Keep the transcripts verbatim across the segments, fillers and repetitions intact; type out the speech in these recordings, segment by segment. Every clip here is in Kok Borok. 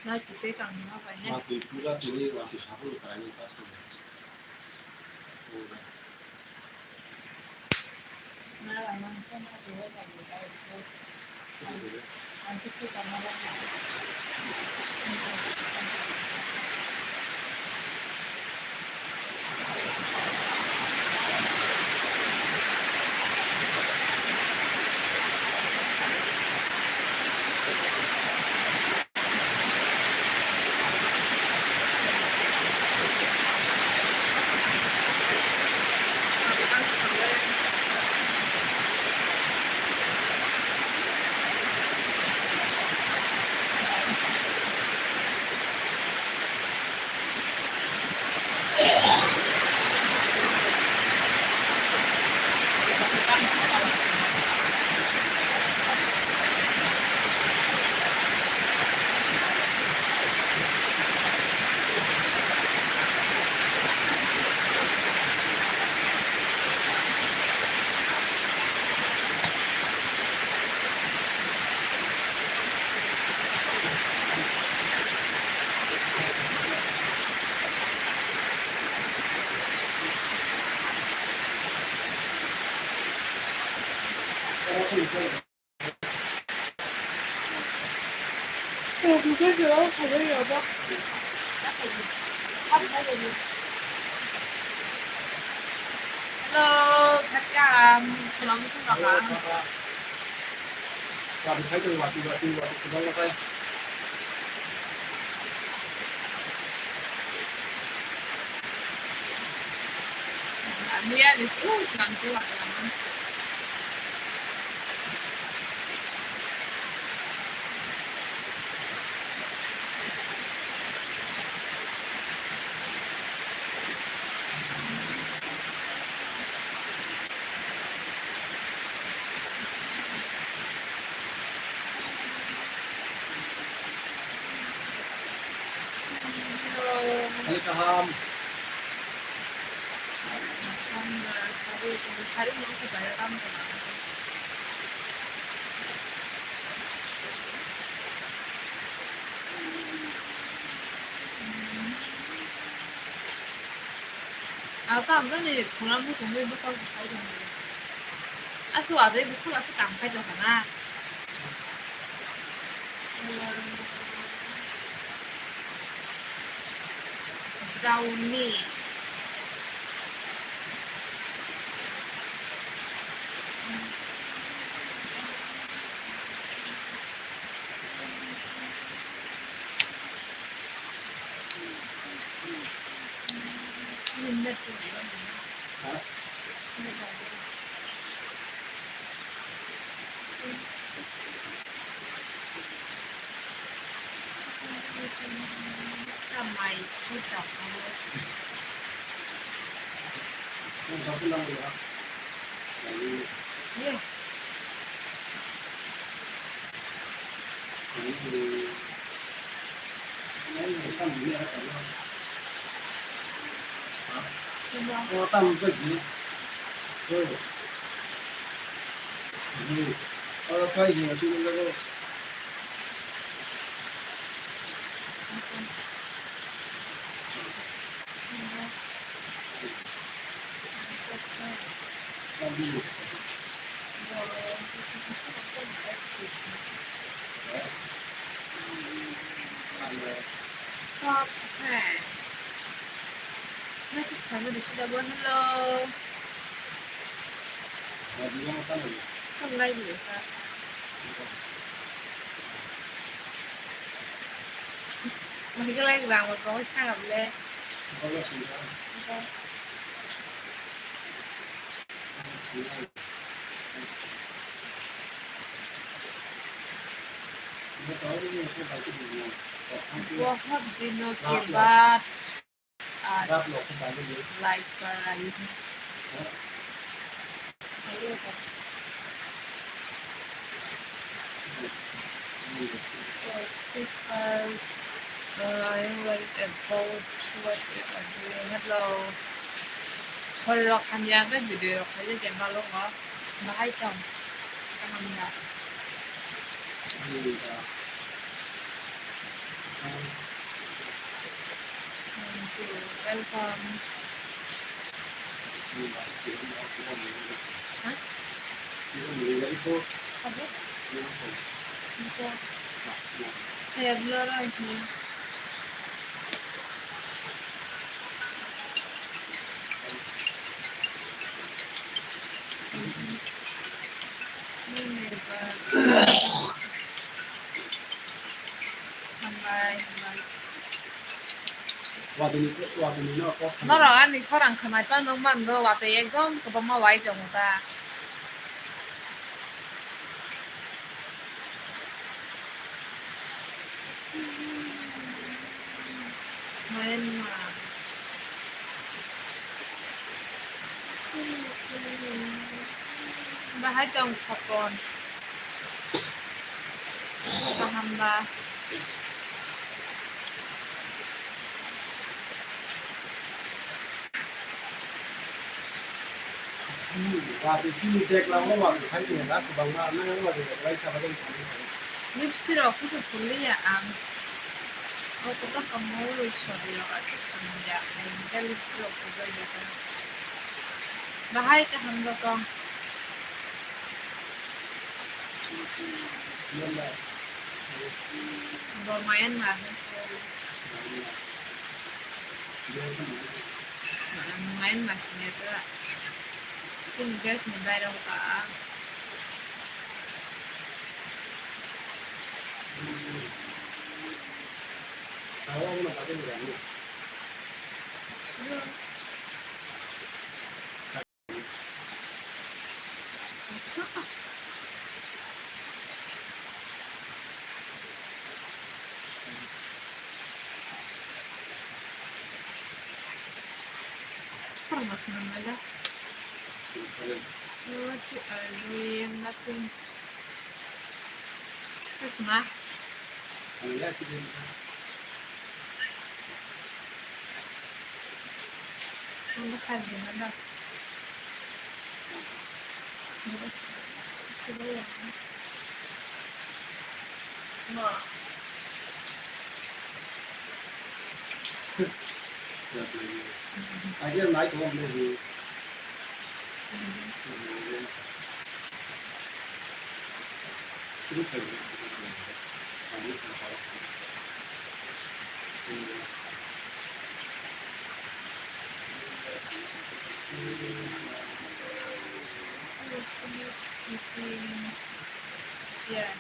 Nai twi tei tang hwnma bai ne. Watwi pura tini watwi saphuru kwraini sa sung. Nara man ko na twi bai bai ko. Ang kisi tang hwnma bai. Hello, sakya, um, pulang musun kaka. Wati khai tong, wati, wati, wati, pulang lakai. Amiya ni su, su, su, su, su, Hello. Hello, kaham. Sari, sari, sari, Ang tamo jani thwngna muchungwi bwkhak sai tongdi. Aswk adai bwswk aswk kam khai tongkha na. Jauni. Message khaimani sida bo, hello. Tong lai bini sa. Mahikhe lai rang bo koi sangam le. बहुत दिनों के बाद आज लाइव पर आई हूँ। Hello. Sorry, rok hamya khe video rok khaijak ya balo ngo. Bahai tong. Kaham da. Thank you. Welcome. Ha? Abo? Ito. Kaya blur oi khe. Hambai, hambai. Norok ani khorang khwnai phano man do, watwi ekdom kwbangma wai tongo ta. Myanmar. Bahai tong Sapon. Kaham ba? Watwi chini bag lama watwi phai tongkha, kwbangma nang watwi raisa bagwi thangwi thangwi. Lipstick rok kusu phulliya ang. O kotor tongmani sori rok aswk tongya, ang hwnkhe lipstick rok phuljakya. Bahai kaham rokong. Bo Myanmar hwnkhe. Myanmar sini ta. Chini gas ni bairo ka. What you are doing, nothing. That's not. Yes.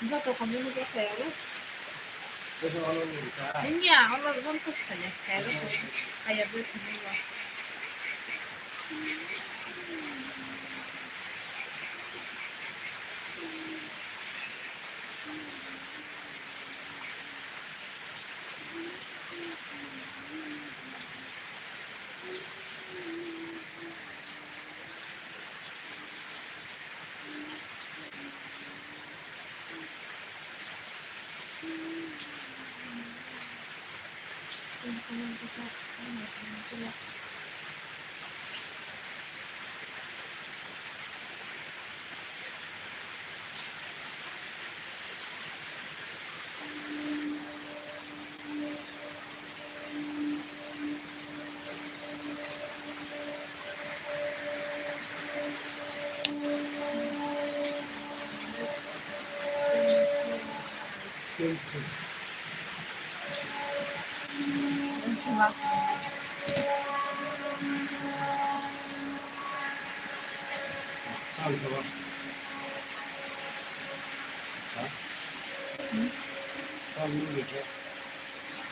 Joto kami ni joto ya. Ini ya, kalau belum terus kaya, kaya, kaya, kaya.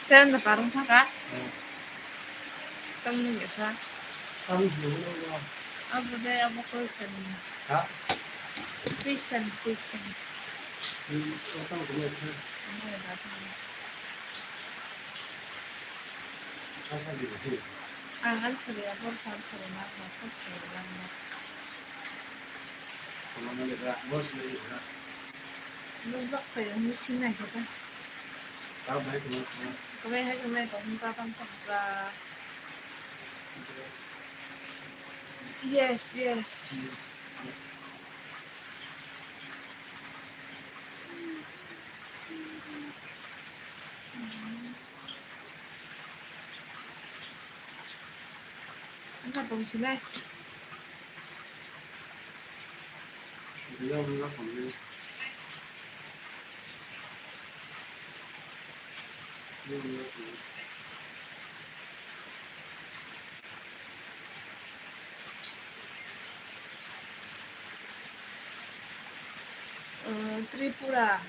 Ten da parung thaka. Hmm. Tang nung ya sa. Tang nung ya sa. Abo de abo question. Ha? Question, question. Hmm, tang nung ya sa. Ano ya da tang. Asa di di. Ang answer ya, bor sa answer na, na, sa sa na, na. Ano na le da, bor sa le da. Nung jak pa yung ni sinai ka ta. Yes, yes. Wngkha tong sinai. Tripura.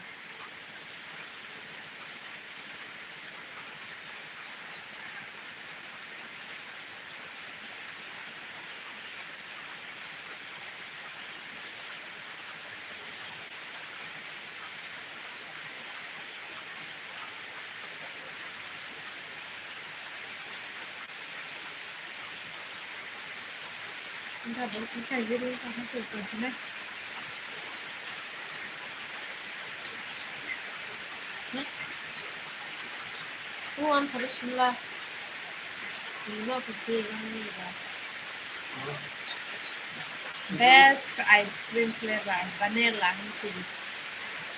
Best ice cream flavor, vanilla, hing sidi.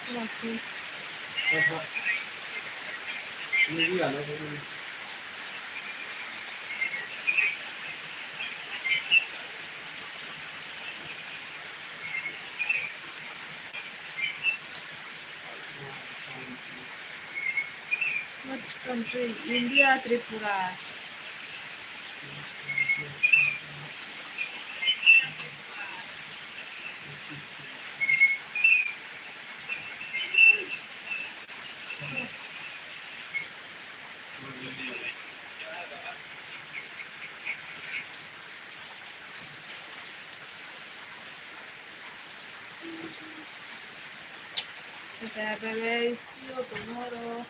Ano si. Which country? India, Tripura. Bye bye, see you tomorrow.